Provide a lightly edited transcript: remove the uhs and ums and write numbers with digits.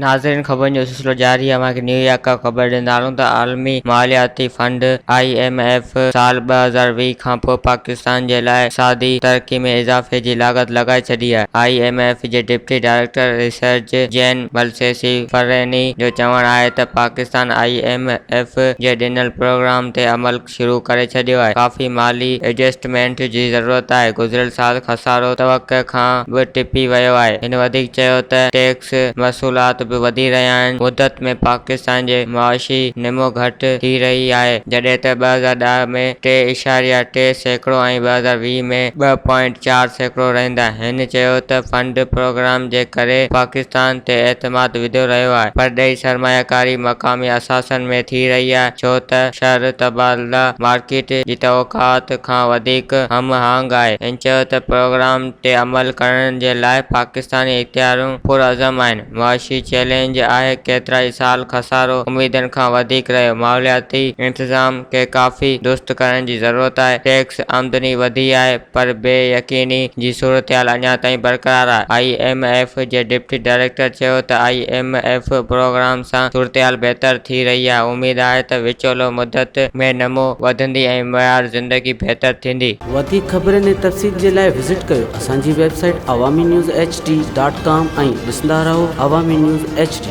ناظرين خبرن جو سلسلو جاري اوهان کي نيويارڪ کان خبر ڏيندا هلون ته عالمي مالياتي فنڊ، I M F, سال 2020 کانپوء پاڪستان جي لاء اقتصادي ترقي ۾ اضافي جي لاڳت لڳائي ڇڏي آهي. I M F جي deputy director research Jean Blaise Ferrini جو چوڻ آهي ته پاڪستان I M F جي ڏنل پروگرام تي عمل شروع ڪري ڇڏيو آهي، ڪافي مالي ايڊجسٽمينٽ جي ضرورت آهي، گذريل سال خسارو توقع کان به ٽپي ويو آهي. هن وڌيڪ چيو ته ٽيڪس محصولات به وڌي رهيا آهن، مدت ۾ پاڪستان جي معاشي نمو گهٽ ٿي رهي آهي، جڏهن ته 2010 ۾ ٽي اشاريا ٽي سيڪڙو ۽ 2020 ۾ 2.4% رهندا. هن چيو ته فنڊ پروگرام جي ڪري پاڪستان تي اعتماد وڌيو رهيو آهي، پرڏيهي سرماياڪاري مقامي اثاثن ۾ ٿي رهي آهي ڇو ته شرح تبادله مارڪيٽ جي توقعات کان وڌيڪ هم آهنگ آهي. هن چيو ته پروگرام تي عمل ڪرڻ جي لاء پاڪستاني اختياريون پرعزم آهن، معاشي چئلينج آهي، ڪيترائي سال خسارو اميدن کان وڌيڪ رهيو، ماحولياتي انتظام کي ڪافي درست ڪرڻ جي ضرورت آهي، ٽيڪس آمدني وڌي آهي پر بي يقيني جي صورتحال اڃا تائين برقرار آهي. I M F جي ڊپٽي ڊائريڪٽر چيو ته I M F programme سان صورتحال بهتر ٿي رهي آهي، اميد آهي ته وچولو مدت ۾ نمو وڌندي ۽ معيار زندگي بهتر ٿيندي. وڌيڪ خبرن ۽ تفصيل جي لاء وزٽ ڪيو اسان جي website Awami news H D dot com ۽ ڏسندا رهو عوامي نيوز ايڇ ڊي.